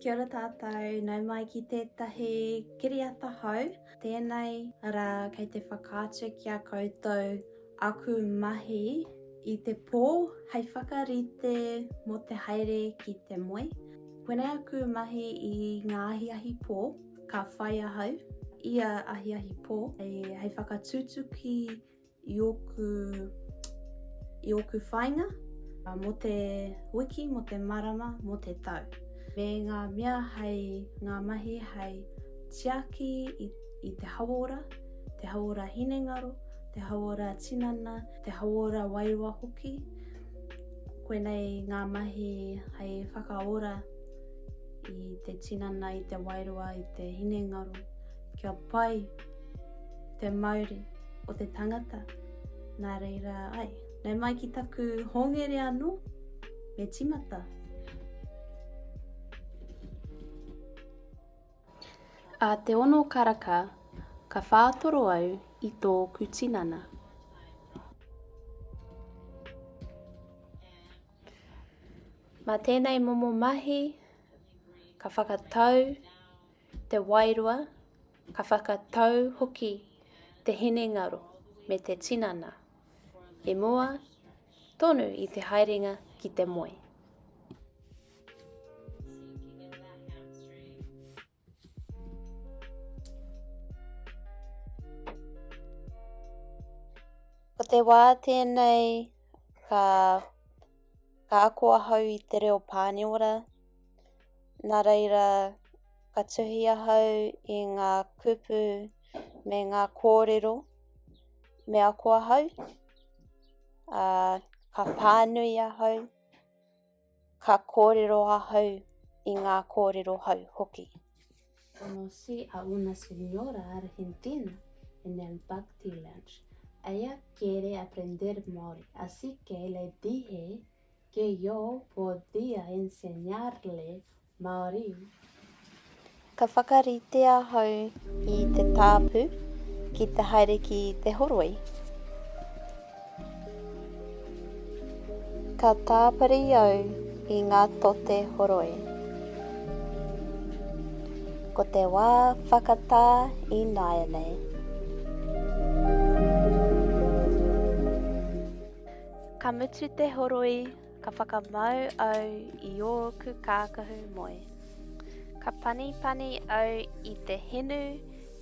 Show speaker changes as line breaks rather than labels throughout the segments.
Kia ora tātou, nau mai ki tētahi kiriata hou. Tēnei rā kei te whakaatu ki a koutou aku mahi i te pō hei whakarite mō te haere ki te moe. Koinei aku mahi i ngā ahiahi pō, ka whai ahau ia ahiahi pō hei whakatutuki i ōku, i ōku whāinga mō te wiki, mō te marama, mō te tau. Me ngā mea hei, ngā mahi hei tiaki i, i te hauora, te hauora hinengaro, te hauora tinana, te hauora wairua hoki. Koinei ngā mahi hei whakaora i te tinana, i te wairua, i te hinengaro, kia pai te mauri o te tangata, nā reira, ai, nau mai ki taku hongere anō, me tīmata. Ā te ono karaka ka whātoro au i tōku tinana. Mā tēnei momo mahi ka whakatau te wairua, ka whakatau hoki te hinengaro me te tinana i mua tonu i te haerenga ki te moe.
Ko te wā tēnei ka, ka ako ahau i te reo Pāniora, nā reira ka tuhi ahau i ngā kupu me ngā kōrero me ako ahau, ā, ka pānui ahau, ka kōrero ahau i ngā kōrero hou hoki.
Conocí a una señora argentina en el Bhakti Lounge. Ella quiere aprender Māori, así que le dije que yo podía enseñarle Māori.
Ka whakarite ahau i te tāpu ki te haere ki te horoi. Ka tāpiri au i ngā tote horoi. Ko te wā whakatā ināianei. Ka mutu te horoi Ka whakamau au i ōku kākahu moe. Ka panipani au i te hinu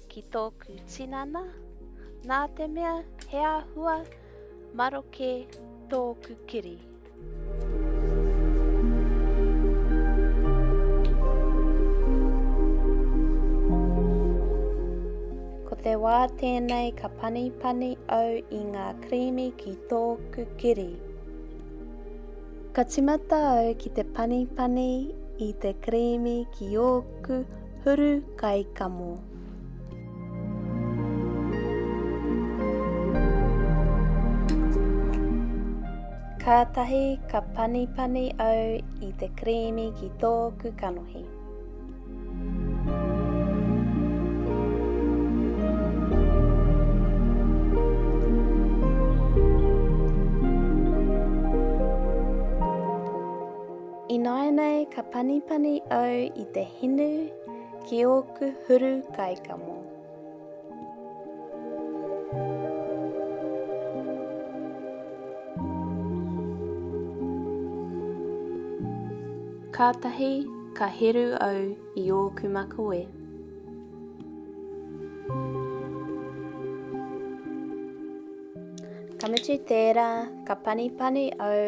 ki tōku tinana, nā te mea he āhua maroke tōku kiri. Ko te wā tēnei ka panipani au i ngā krīmi ki tōku kiri.
Ka timata au ki te panipani i te krīmi ki ōku huru kaikamo.
Kātahi ka panipani au i te krīmi ki tōku kanohi.
Ināianei ka panipani au i te hinu ki ōku huru kaikamo.
Kātahi ka heru au i ōku makawe. Ka mutu tērā, ka panipani au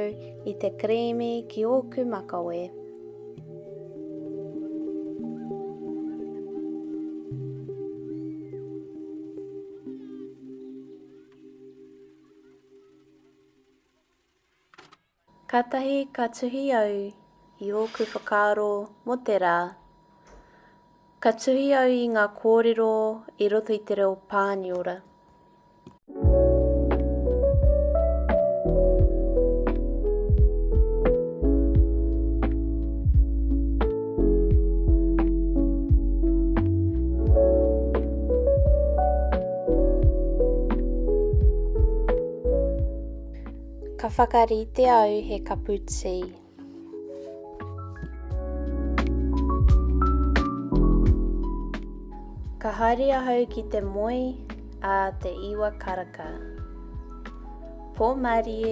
i te krīmi ki ōku makawe.
Kātahi ka tuhi au i ōku whakaaro mō te rā. Ka tuhi au i ngā kōrero i roto i te reo Pāniora.
Ka whakarite au he kapu tī. Ka haere ahau ki te moe ā te iwa karaka. Pō mārie!